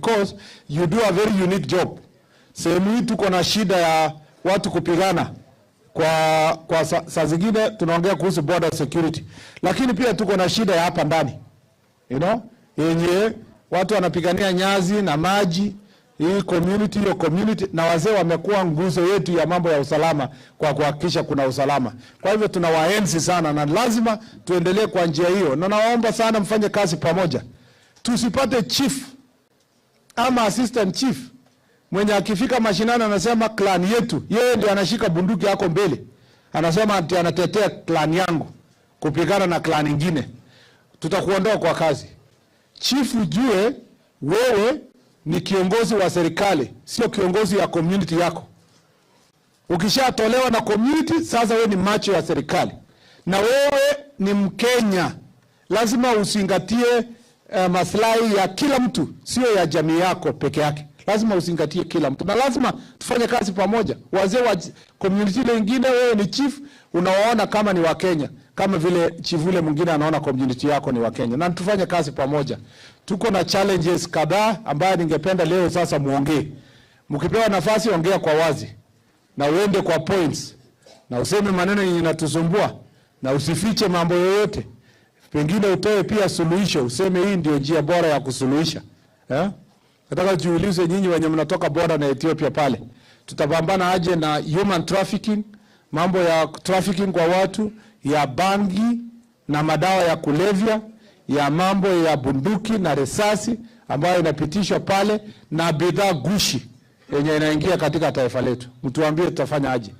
Because you do a very unique job. Sehemu hii tuko na shida ya watu kupigana kwa saa zingine tunaongea kuhusu border security, lakini pia tuko na shida ya hapa ndani yenye watu wanapigania nyasi na maji, hii community, hiyo community, na wazee wamekuwa nguzo yetu ya mambo ya usalama kwa kuhakikisha kuna usalama. Kwa hivyo tunawaenzi sana na lazima tuendelee kwa njia hiyo, na nawaomba sana mfanye kazi pamoja, tusipate chief ama assistant chief mwenye akifika mashinani anasema clan yetu, yeye ndio anashika bunduki yako mbele, anasema ati anatetea clan yangu kupigana na clan ingine. Tutakuondoa kwa kazi. Chief, ujue wewe ni kiongozi wa serikali, sio kiongozi ya community yako. Ukishatolewa na community, sasa wewe ni macho ya serikali, na wewe ni Mkenya, lazima uzingatie maslahi ya kila mtu, sio ya jamii yako peke yake. Lazima uzingatie kila mtu, na lazima tufanye kazi pamoja. Wazee wa community ile ingine, wewe ni chief, unawaona kama ni Wakenya, kama vile chief ule mwingine anaona community yako ni Wakenya, na tufanye kazi pamoja. Tuko na challenges kadhaa ambayo ningependa leo sasa muongee. Mkipewa nafasi, ongea kwa wazi na uende kwa points na useme maneno yenye inatusumbua na usifiche mambo yoyote. Pengine utoe pia suluhisho, useme hii ndio njia bora ya kusuluhisha, eh? Nataka jiulize nyinyi wenye mnatoka border na Ethiopia pale, tutapambana aje na human trafficking, mambo ya trafficking kwa watu, ya bangi na madawa ya kulevya, ya mambo ya bunduki na risasi ambayo inapitishwa pale na bidhaa gushi yenye inaingia katika taifa letu. Mtuambie tutafanya aje?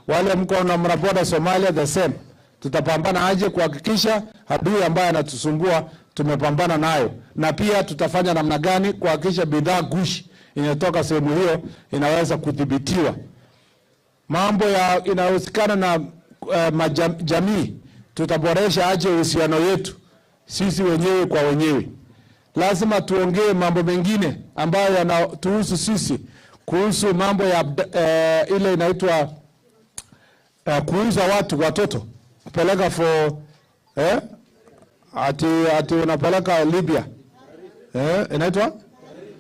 Wale mko na mnaborder Somalia, the same. Tutapambana aje kuhakikisha adui ambaye anatusumbua tumepambana nayo, na pia tutafanya namna gani kuhakikisha bidhaa gushi inayotoka sehemu hiyo inaweza kudhibitiwa. Mambo ya inayohusikana na jamii, tutaboresha aje uhusiano wetu sisi wenyewe kwa wenyewe. Lazima tuongee mambo mengine ambayo yanatuhusu sisi, kuhusu mambo ya ile inaitwa kuuza watu watoto kupeleka for ati unapeleka Libya, inaitwa